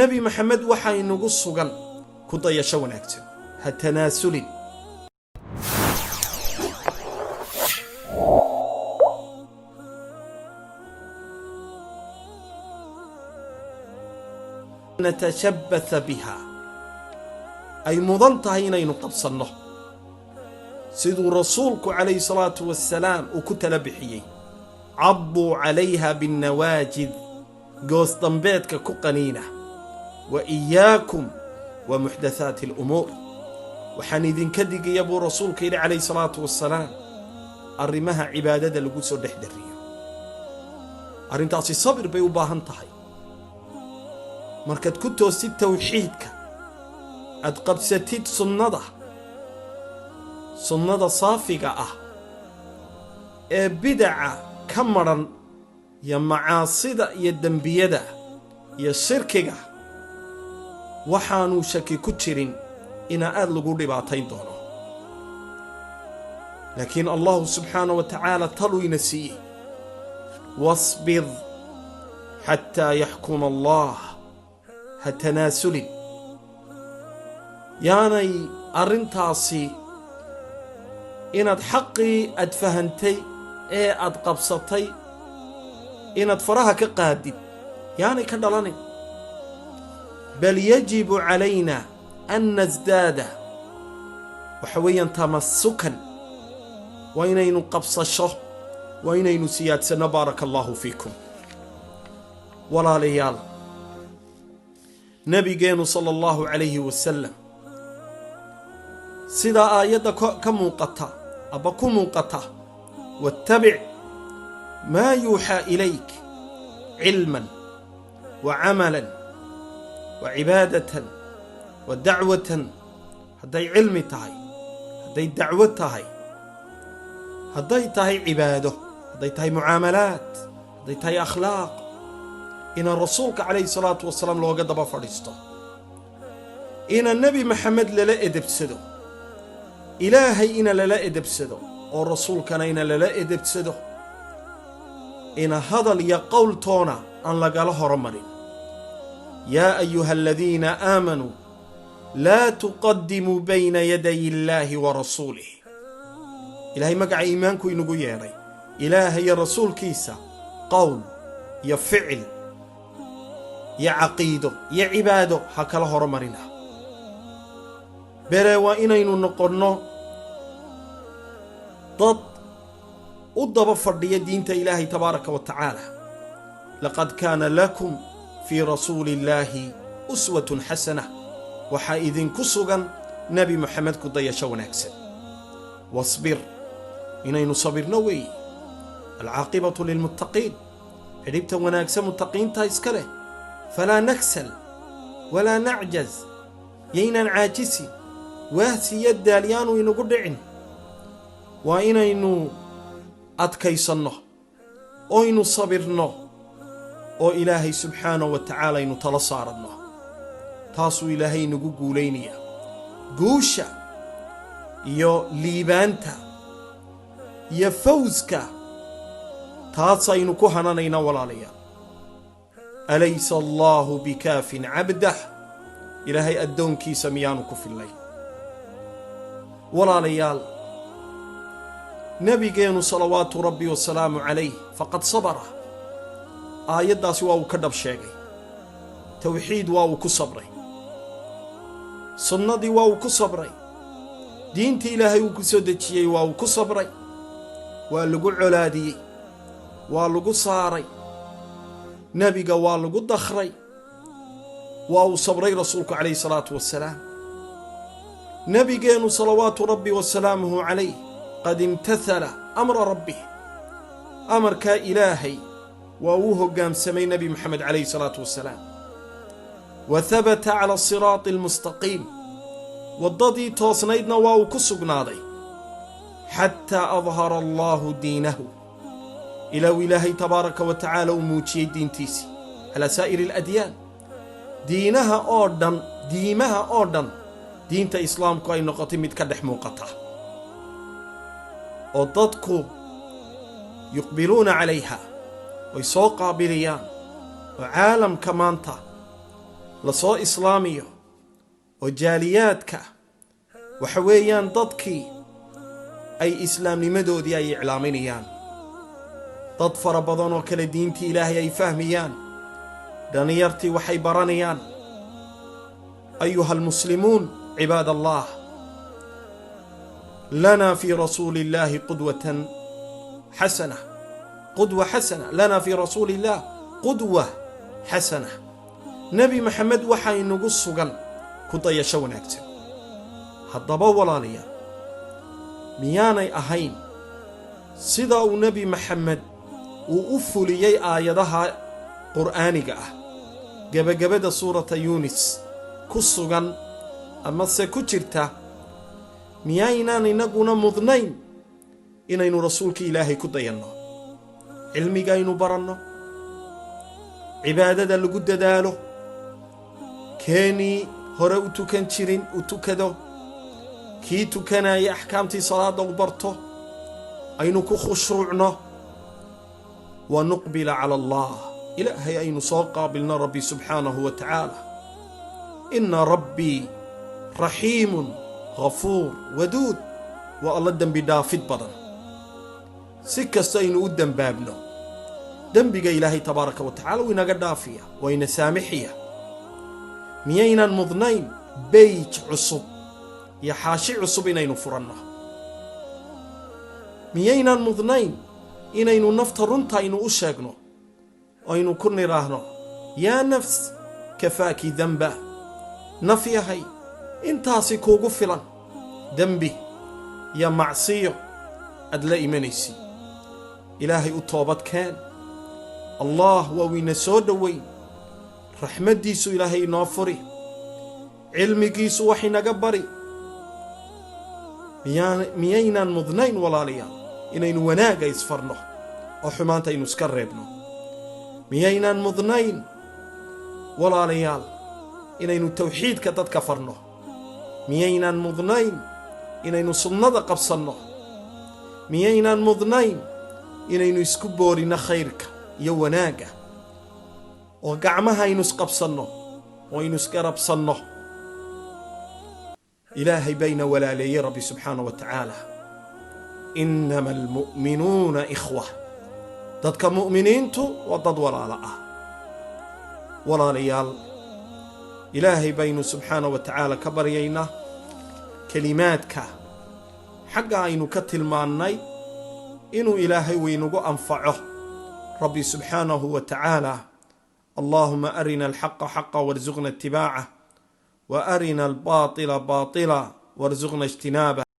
Nebi Maxamed waxaa inagu sugan ku dayasho wanaagsan. Ha tanaasulin. Natashabbatha biha, ay mudan tahay inaynu qabsanno siduu Rasuulku calayhi salaatu wasalaam uu ku tala bixiyey: cadduu calayha binnawaajid, goos dambeedka ku qaniina. Wa iyaakum wa muxdathaati alumuur. Waxaan idinka digaya, buu Rasuulka yidhi calayhi salaatu wasalaam, arrimaha cibaadada lagu soo dhex dariyo. Arrintaasi sabir bay u baahan tahay. Markaad ku toostid tawxiidka, aad qabsatid sunnada, sunnada saafiga ah ee bidaca ka madhan iyo macaasida iyo dembiyada iyo shirkiga, waxaanu shaki ku jirin inaa aad lagu dhibaatayn doono. Laakiin Allahu subxaana wa tacaala taluu ina siiyey: wasbir xataa yaxkuma Allah. Ha tanaasulin. Yaanay arrintaasi inaad xaqii aad fahantay ee aad qabsatay inaad faraha ka qaadid yaanay ka dhalanin. Bal yajibu calayna an nasdaada, waxa weeyaan, tamasukan. Waa inaynu qabsasho, waa inaynu siyaadsanno. Baaraka Allahu fiikum, walaalayaal. Nabigeenu sala Allahu calayhi wasalam, sidaa aayadda ka muuqata aba ku muuqata, wattabic maa yuuxaa ilayk cilman wa camalan wa cibaadatan wa dacwatan. Hadday cilmi tahay, hadday dacwo tahay, hadday tahay cibaado, hadday tahay mucaamalaat, hadday tahay akhlaaq, inaan Rasuulka calayhi salaatu wasalaam looga daba fadhiisto, ina Nebi Maxamed lala edebsado, Ilaahay ina lala edebsado oo Rasuulkana ina lala edebsado, ina hadal iyo qowl toona aan lagala horomarin. Yaa ayuha aladiina aamanuu laa tuqadimuu bayna yaday illaahi wa rasuulih. Ilaahay magaca iimaanku inagu yeedhay. Ilaahay iyo Rasuulkiisa qowl iyo ficil iyo caqiido iyo cibaado ha kala horomarina. Bere waa inaynu noqonno dad u daba fadhiya diinta Ilaahay tabaaraka wa tacaala. Laqad kaana lakum fii rasuuli illaahi uswatun xasana. Waxaa idinku sugan Nebi Moxamed ku dayasho wanaagsan. Wasbir, inaynu sabirno weeye. Alcaaqibatu lilmuttaqiin, xidhibta wanaagsan muttaqiinta iska leh. Falaa naksal walaa nacjaz, yaynaan caajisin, waahsi iyo daal yaanu inagu dhicin. Waa inaynu adkaysanno oynu sabirno oo Ilaahay subxaanahu wa tacaala aynu talo saaranno. Taasuu Ilaahay inagu guulaynaya. Guusha iyo liibaanta iyo fawska taasaynu ku hananaynaa, walaalayaal. Alaysa Allaahu bikaafin cabdah? Ilaahay addoonkiisa miyaanu ku fillay? Walaalayaal, Nebigeenu salawaatu Rabbi wasalaamu calayh faqad sabara. Aayaddaasi waa uu ka dhab sheegay. Tawxiid waa uu ku sabray, sunnadii waa uu ku sabray, diintii Ilaahay uu ku soo dejiyey waa uu ku sabray. Waa lagu colaadiyey, waa lagu saaray nebiga, waa lagu dakhray. Waa uu sabray Rasuulku calayhi salaatu wasalaam. Nebigeenu salawaatu Rabbi wasalaamuhu calayh qad imtathala amra rabbih. Amarkaa Ilaahay waa uu hoggaamsamay Nebi Moxamed calayhi salaatu wasalaam. Wa habata cala asiraati almustaqiim, waddadii toosnaydna waa uu ku sugnaaday, xataa adhara Allaahu diinahu, ilaa uu Ilaahay tabaaraka wa tacaala uu muujiyey diintiisii calaa saa'iri aladyaan, diinaha oo dhan, diimaha oo dhan diinta Islaamku ay noqotay mid ka dhex muuqata oo dadku yuqbiluuna calayha, way soo qaabilayaan, oo caalamka maanta Lasoo islaamiyo oo jaaliyaadka waxa weeyaan dadkii ay islaamnimadoodii ay iclaaminayaan, dad fara badan oo kale diintii Ilaahay ay fahmayaan, dhallinyartii waxay baranayaan. Ayuha almuslimuun, cibaad Allah, lana fii rasuuli illaahi qudwatan xasana, qudwa xasana, lana fii rasuuli illah qudwa xasana. Nebi Maxamed waxaa inagu sugan ku dayasho wanaagsan. Haddaba walaalayaal, miyaanay ahayn sida uu Nebi Maxamed uu u fuliyey aayadaha qur'aaniga ah gebagabada suurata Yuunis ku sugan amase ku jirta, miyaynaan inaguna mudnayn inaynu rasuulka Ilaahay ku dayanno, cilmigaynu baranno, cibaadada lagu dadaalo, keenii hore u tukan jirin u tukado, kii tukanaya axkaamtii salaadda u barto, aynu ku khushuucno, wa nuqbila cala Allah, Ilaahay aynu soo qaabilno Rabbi subxaanahu wa tacaala. Ina rabbii raxiimun ghafuur waduud, waa Alla dembi dhaafid badan. Si kasta aynu u dembaabno, dembiga Ilaahay tabaaraka wa tacala wuu inaga dhaafiya, waa ina saamixiya. Miyaynaan mudnayn page cusub iyo xaashi cusub inaynu furanno? Miyaynaan mudnayn inaynu nafta runta aynu u sheegno, aynu ku nidhaahno: "Yaa nafs, kafaaki danba, naf yahay, intaasi kuugu filan dembi iyo macsiyo aad la imanaysid. Ilaahay u toobad keen. Allah waa wiina soo dhoweyn, raxmaddiisu Ilaahay inoo furi, cilmigiisu wax inaga bari." Miyaynaan mudnayn, walaalayaal, inaynu wanaagga isfarno oo xumaanta aynu iska reebno? Miyaynaan mudnayn, walaalayaal, inaynu tawxiidka dadka farno? Miyaynaan mudnayn inaynu sunnada qabsanno? Miyaynaan mudnayn inaynu isku boorinno khayrka iyo wanaagga oo gacmaha aynu isqabsanno oo aynu isgarabsanno? Ilaahay bayna walaaleeyey Rabbi subxaana wa tacaala. Inama almu'minuuna ikhwa, dadka mu'miniintu waa dad walaalo ah. Walaalayaal, Ilaahay baynu subxaana wa tacaala ka baryaynaa kelimaadka xagga aynu ka tilmaannay inuu Ilaahay waynagu anfaco Rabbi subxaanahu wa tacaala. Allahuma arina alxaqa xaqa warzuqna ittibaacah, wa arina albaatila baatila warzuqna ijtinaabah.